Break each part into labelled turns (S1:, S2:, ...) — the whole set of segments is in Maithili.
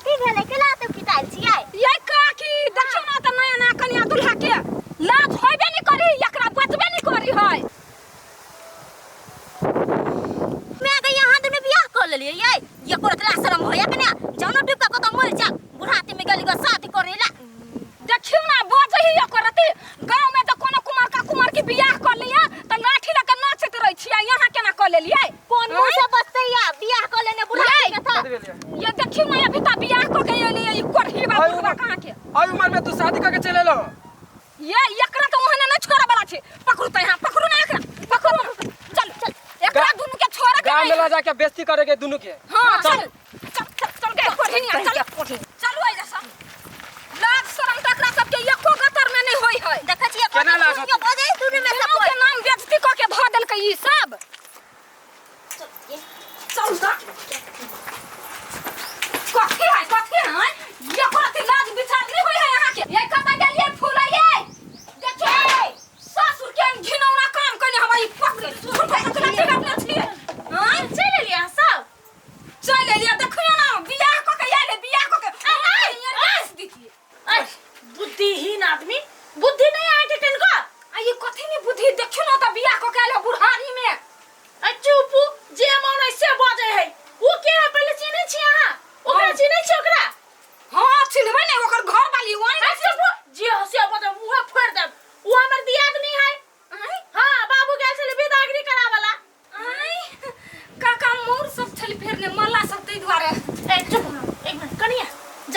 S1: कथी भेलै केला तऽ पिटायल छियै
S2: ये काकी देखियौ ना तऽ नया नया कनिया दुल्हा के लाज होइबे नहीं करी एकरा बचबे नहीं करी है
S1: मैं गई यहाँ दुनू बियाह कर लेलियै ये ये करत ला शरम होया कने जानो डूब के कतौ मर जा बुढ़ाती में गेली ग शादी करे ला
S2: देखियौ ना बजही एकर रति गाँव में तऽ कोनो कुमार का कुमार के बियाह कर लिया तऽ लाठी लऽ के नाचैत रहै छियै यहाँ केना कऽ लेलियै
S1: कोन मुंह से बचतै या बियाह कर लेने बुढ़ाती के था
S3: कथी भेल
S2: ये देखियौ ना अभी तऽ बियाह कऽ के एलियै ई कोढ़ी बा बुढ़वा कहाँ के
S3: एहि उमर में तू शादी करके चले लो
S2: ये एकरा तऽ ओहने नहि छोड़ऽ वाला छै पकड़ू तऽ यहाँ पकड़ू ना एकरा पकड़ू ना चल चल एकरा दुनू के छोड़ऽ के
S3: गाँव
S2: नहीं
S3: में ला जाके बेइज्जती करेंगे दोनों के
S2: हाँ चल चल चल चल गए कोढ़िनिया चल चलू एजा सब लाज शरम तऽ एकरा सबके एको गतर में नहीं होई है
S1: देखै छियै
S3: केना लागत?
S1: यो बजै दुनू में से
S2: गाँव
S1: कोई
S2: के नाम बेइज्जती कऽ के धऽ देलकै ई सब चल तऽ कथी है कथी है ये कथी लाज विचार नहीं होई है यहाँ के ये कतऽ गेलियै फूलैयै देखियै ससुर के घिनौना काम कने हमारी पकड़ सुन के लाठी अपने छियै हां
S4: चलि एलियै अहाँ सब
S2: चल एलियै देखियौ ना बियाह कऽ के आयल है बियाह कऽ के आय दितियै
S4: अरे बुद्धिहीन आदमी बुद्धि नहीं अहाँके कनिको
S2: आ ई कथी नहीं बुद्धि देखियौ ना तऽ बियाह कऽ के आयल है बुढ़ारी में
S4: आ चुपू जे मन है से बजै है ओ के है पहिले चिन्है छी अहाँ ओकरा चिन्है छी ओकरा
S2: हाँ चिन्हबै ने ओकर घर वाली ओइ
S4: आ चुपू जे है से बजै मुँह फोड़ि देब ओ हमर दियादनी है
S2: आँय
S4: हाँ बाबू गेल छलै विदागरी करावला
S2: आँय काका मोर सब छल फेरने मल्ला सब ताहि दुआरे
S4: ए चुप एक मिनट कनिया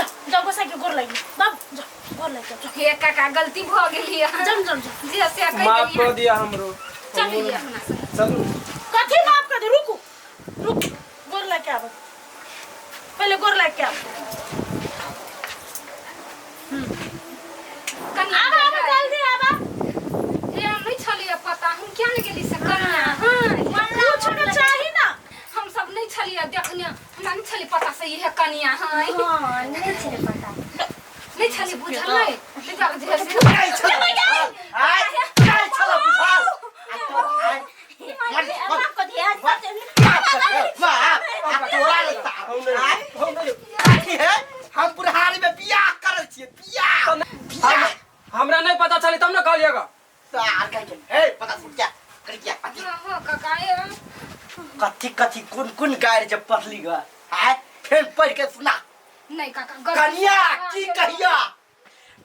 S4: जाओ जाओ गोसाई के गोर लागि बाबू जाओ गोर लागि जाओ
S2: हे काका गलती भऽ गेली
S4: जाओ जम जम जम
S2: जे से कहि
S3: माफ
S2: देलियै
S3: कर दिया हमरो
S2: चलिए अपना संगे।
S3: चलू
S4: कथी माफ कर दे रुकू रुकू गोर लागि के आबो पहिले गोर लागि के आबो
S2: कनिया
S4: आबा आबा जल्दी आबा
S2: हे हम नहि छलियै पता हम किया नहि गेली से कनिया हाँ
S4: पूछ के चाही ना
S2: हम सब नहि छलियै देखने हमरा नहि छलै पता से इहे कनिया है
S1: हां नहीं छले पता
S2: नहि छलै बुझल नहि ताहि दुआरे जे से
S5: नहि छल आय नहि छल बुझल आ तोरा आय
S1: माफ कर दिया
S5: बाप आ तोरा रे आय कथी है हम बुढ़ारी में बियाह करल छियै बियाह बियाह
S3: हमरा नहीं पता चली तब ना कहलिएगा
S5: सार कह के ए पता सुन क्या कर क्या कथी
S2: हाँ काका ये
S5: कथी कथी कोन कोन गारि जे पढ़ली ग आय फेर पढ़ के सुना
S2: नहीं काका गलती
S5: कनिया
S2: हाँ,
S5: की कहिया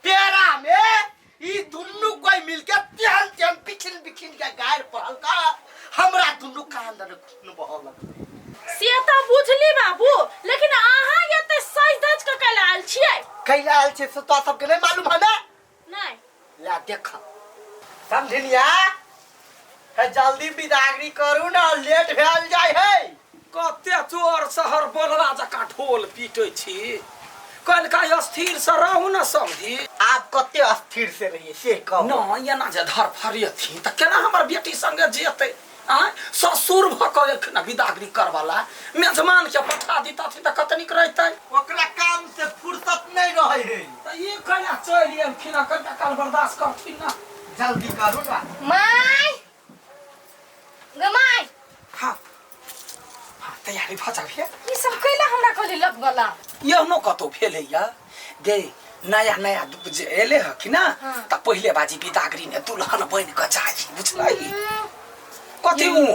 S5: पेरा में ई दुन्नू कोई मिलके तेहन तेहन बिखिन बिखिन के गारि पढ़ल का हमरा दुन्नू कान दर खून बहऽ लगलै
S4: से तऽ बुझली बाबू लेकिन अहाँ एते सज धज के कैला आयल छियै
S5: कैला आयल छै से तोरा सबके नहीं मालूम है ना
S4: नहि
S5: ला देख समझलिया है जल्दी बिदागरी करू ना लेट भेल जाय है
S6: कते चोर शहर बोलला जकाँ ढोल पीटै छी कनिका स्थिर से रहू ने समझी
S5: आप कते अस्थिर से रहिए से कहू
S6: न एना जे धरफड़ियथिन तऽ केना हमर बेटी संगे जेतै आँय ससुर भऽ कऽ एलखिन हँ बिदागरी करवला मेजमान के पठा दितथिन तऽ कते नीक रहितै
S5: ओकरा काम से फुर्सत नहीं रहे है
S6: तऽ ई कहिया चलि एलखिन हँ कनिका काल बर्दाश्त करथिन ने
S5: जल्दी करू ना
S1: my गे my
S6: हाँ हाँ तैयारी भऽ जाबिए
S2: ई सब कैला हमरा कहली लगबला
S6: एहनो कतौ भेलैया गे नया नया जे एले ह कि ना त पहिले बाजी बिदागरी ने दुल्हन बन के जाइ बुझलही कथी ऊ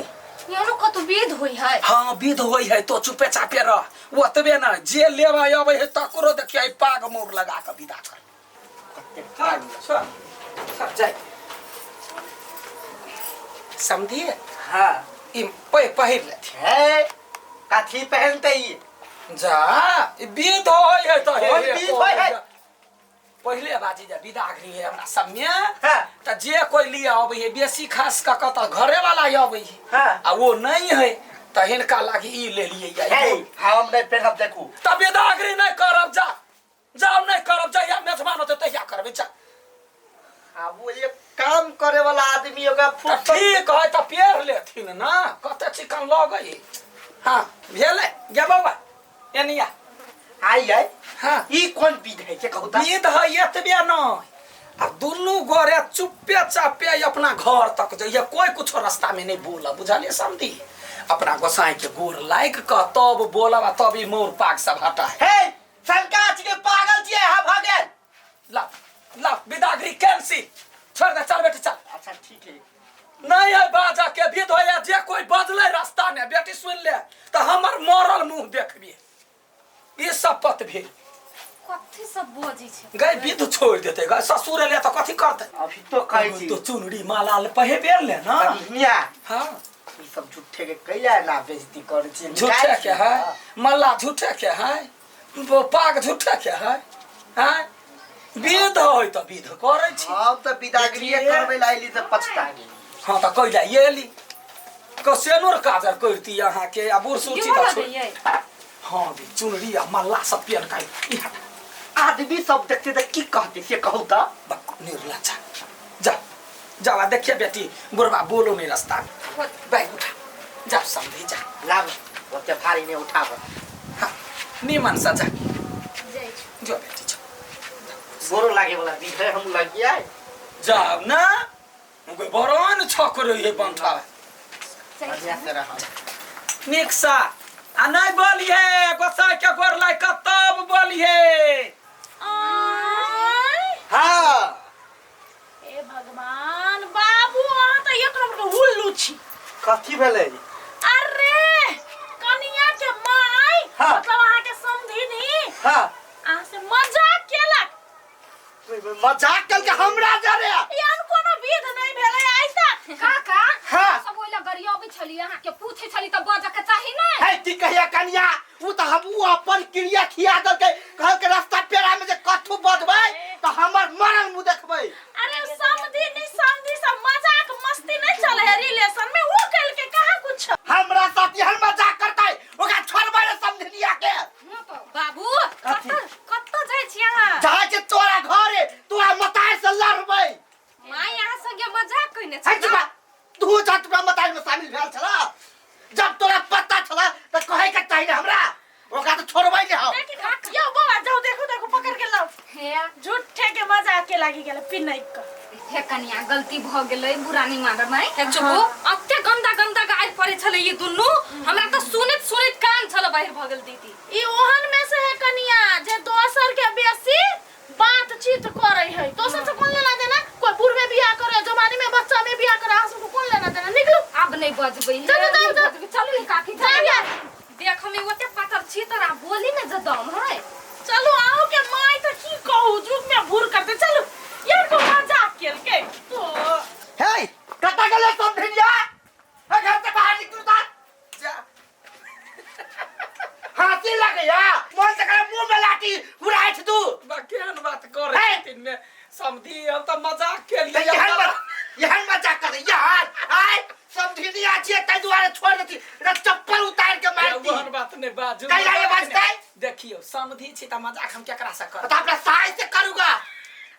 S2: एहनो कतौ विध होई है
S6: हाँ विध होइ है तो चुपे चापे रह ओतबे ना जे लेबे अबै है तकरो देखिए पाग मोर लगा के विदा कर हाँ, सर सर जाय समझिए
S5: हाँ
S6: ई पहिर लेथिन
S5: है कथी पहनते ई
S6: जा ई विध होइ है तऽ हे
S5: कोन
S6: हे
S5: विध होइ है?
S6: पहिले बाजी जे विदागरी है हमरा सबमे
S5: हाँ।
S6: तऽ जे कोइ लिए अबै है बेसी खास कऽ कऽ तऽ घरे वाला अबै है
S5: हाँ।
S6: आ वो नहीं है तऽ हिनका लागी ई ले लिए
S5: हे हम नहीं पहनब देखू
S6: तऽ विदागरी नहि करब जा जाउ नहि करब जहिया मेजबान होतै तहिया करबै जा
S5: आब वो एक काम करे वाला आदमी ओकरा
S6: तऽ
S5: फुर्सत
S6: ठीक है तऽ पेर लेथिन ना कते चिकन लगै हाँ भेलै गे बौआ एनिया
S5: आई आई
S6: हाँ
S5: ई कोन विध है से कहू तऽ
S6: विध है एतबे नहि आ दुनू गोरे चुप्पे चापे अपना घर तक जइए कोई कुछो रास्ता में नहीं बोलब बुझलिए समझी अपना गोसाई के गोर लाइक कऽ तब बोलब आ तब ई मोर पाग सब हटाए
S5: हे शंका छी पागल छी अहाँ भऽ गेल।
S6: ला ला बिदागरी कैंसिल, छोड़ दे, चल बेटी चल।
S5: अच्छा ठीक है।
S6: नहीं है बाजा के विध होया, जे कोई बजले रास्ता ने बेटी सुन ले तो हमर मरल मुंह देखबी, ई शपथ भेल।
S2: कथी सब बजै छै
S6: गई विध छोड़ देते गई, ससुर ले तो कथी करते?
S5: अभी तो कहै छी
S6: तो चुनरी माला ले पहिबे ले ना।
S5: समझनिया
S6: हाँ
S5: ई सब झूठे के कैला ना बेइज्जती करै छी।
S6: झूठे के है मल्ला, झूठे के है वो पाग, झूठे के है हैं? विध होय तो विध करै छी।
S5: हम तऽ बिदागरीये करबै ला अयली तऽ पछता गेली।
S6: हाँ तऽ कैला एली कसेनोर काजर करती अहाँ के आ बूढ़ सूची
S2: इहो
S6: तऽ छोड़।
S2: लगैयै।
S6: हाँ बे, चुनरी आ मल्ला सब पेन का ई हटा।
S5: आदमी सब देखते तऽ की कहते से कहू तऽ।
S6: बक निर्लज्जा, जा जा आ देखिए बेटी बुढ़वा बोलो नहीं रास्ता में। बैग उठा जा समझी जा।
S5: लाब ओते भारी नहि उठाब।
S6: हाँ निमन सा जा।
S1: जाइ छी।
S6: जो बेटी जो।
S5: गोरो लागे वाला विध है हम लगियै।
S6: जाओ ना बरन छक रही है बंठा।
S5: बढ़िया से रह
S6: निक सा आ नहीं बोलिए गोसाई के गोर लाग के तब बोलिए।
S4: आय
S5: हाँ
S4: ए भगवान बाबू अहाँ तऽ एक नंबर के उल्लू छी।
S5: कथी भेलै?
S4: अरे कनिया के माय
S5: हाँ।
S4: मतलब अहाँ के समधिनी
S5: हाँ
S4: अहाँ से मजाक केलक।
S5: मजाक कल के हमरा जरे
S4: एहन कोनो विध नहीं भेलै आइ तक।
S2: काका
S5: हाँ।
S2: सब ओइला गरियाबै छली, अहाँ के पूछै छली तऽ बजऽ के चाही नै।
S5: है की कहिया कनिया उ तऽ हम उ अपन क्रिया खिया देलकै, कहलकै रास्ता पेड़ा में जे कथू बजबै तऽ हमर मरल मुँह देखबै।
S4: अरे समधिनी समधी सब मजाक मस्ती नहीं चले है रिलेशन में, वो कल के कहाँ कुछ
S5: हमरा साथ एहन मजाक करतै ओकरा छोड़बै ने समधिनिया के।
S2: बाबू
S5: कथी?
S2: कतऽ कतऽ जाइ छी अहाँ?
S5: जाइ छी तोरा घरे, तोरा मताइ से लड़बै।
S2: माय अहाँ संगे मजाक कइने
S5: है
S2: छल।
S5: चुपा, तू जा तोरा मताइ में शामिल भेल छला, जब तोरा पता छला तऽ कहै के चाही ने हमरा, ओकरा तऽ छोड़बै ने हम।
S4: देखी यो बाबा जाओ देखो देखो पकड़ के लाओ।
S2: हे
S4: झूठे के मजाक के लागी गेल पिनैक के।
S2: हे कनिया गलती भ गेलै, बुरा नहीं मानब माय। हे चुपू, अते गंदा गंदा गारि पड़ै छलै ई दुनू, हमरा तऽ सुनैत सुनैत कान छल बाहिर भ गेल दीदी।
S4: ई ओहन में से है कनिया जे दोसर के बेसी बातचीत करे है, दोसर से कोन लेना देना, कोई बूढ़ में बियाह करे जवानी में बच्चा में बियाह करे, अहाँ सबके कोन लेना देना। निकलू
S2: अब नहीं बजबै।
S4: जाओ, जाओ, जाओ, जाओ।
S2: चलू ई काकी
S4: जाओ,
S2: चलू।
S4: जाओ।
S2: देख हम ओते पातर छी तोरा बोली ने जे दम है।
S4: चलू आओ के माय तऽ की कहू जुग में भूर करते। चलू यार को मजाक केलकै तो।
S5: हे कतऽ गेलै समधिनिया? हे घर से बाहर निकलू तऽ
S6: जा।
S5: हंसी लगैया मन से करे मुंह में लाठी उड़ाइ छै तू।
S6: बा केहन बात करै
S5: हे!
S6: छथिन में समधी, हम तऽ मजाक केलियै।
S5: एहन एहन मजाक करै यार। आय समधिनिया छियै ताहि दुआरे छोड़ देती, रे चप्पल उतार के मारती।
S6: ओहन बात नहि बाजू।
S5: कैला नहि
S6: मजाक
S5: बाजतै?
S6: नहि। देखियौ समधी छी तऽ मजाक हम केकरा से करब?
S5: तऽ अपना साइ से करूगा,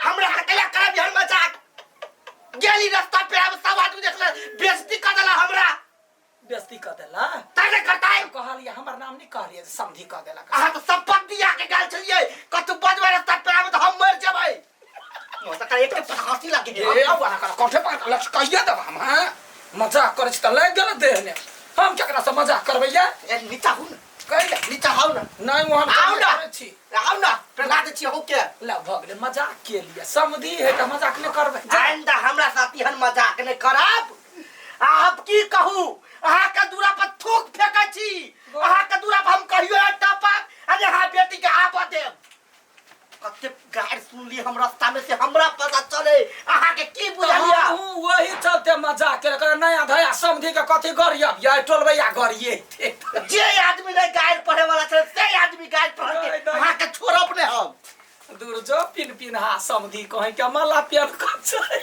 S5: हमरा से कैला करब एहन मजाक? गेली रास्ता पे आब सब आदमी देखले बेइज्जती कर देला हमरा।
S6: बेइज्जती कऽ देला?
S5: तै नहि करतै।
S6: कहलियै हमर नाम नहि कहलियै जे समधी कऽ देलक।
S5: अहाँ तऽ शपथ दिया के गेल छलियै कतौ बजबै रास्ता पे आब तऽ हम मरि जेबै। मोसका एक के हंसी लग गेल।
S6: ए अब अहाँ कठे पकड़ लटकाइए देब हम। हाँ मजाक करै छी तऽ लागि गेल देह ने, हम केकरा से मजाक करबै या?
S5: ए नीचा हु ने,
S6: कैला
S5: नीचा आउ ने।
S6: नहीं ओहन
S5: आउ ना।
S6: करै छी।
S5: आउ ने प्रभा दै छी अहूँ के।
S6: ला भऽ गेलै मजाक के लिए, समधी है तऽ मजाक नहि करबै।
S5: आइंदा हमरा साथ एहन मजाक नहि करब। आब की कहू, अहाँ के दूरा पर थूक फेकै छी, अहाँ के दूरा पर हम कहियो नहि टपक। अरे अहाँ बेटी के आबऽ देब। कते गारि सुनली हम रास्ता में से हमरा पता चले, अहाँ के की बुझलिया?
S6: हमहूँ वही चलते मजाक केलक, नया धया समधी के कथी गरियब या टोलबैया गरिये।
S5: जे आदमी नहीं गारि पढ़े वाला छलै से आदमी गारि पढ़ल के
S6: नहीं, नहीं।
S5: अहाँ के छोड़ब नहि हम।
S6: दूर जो पिन पिन हा समधी कहे के माला पेन कर छै।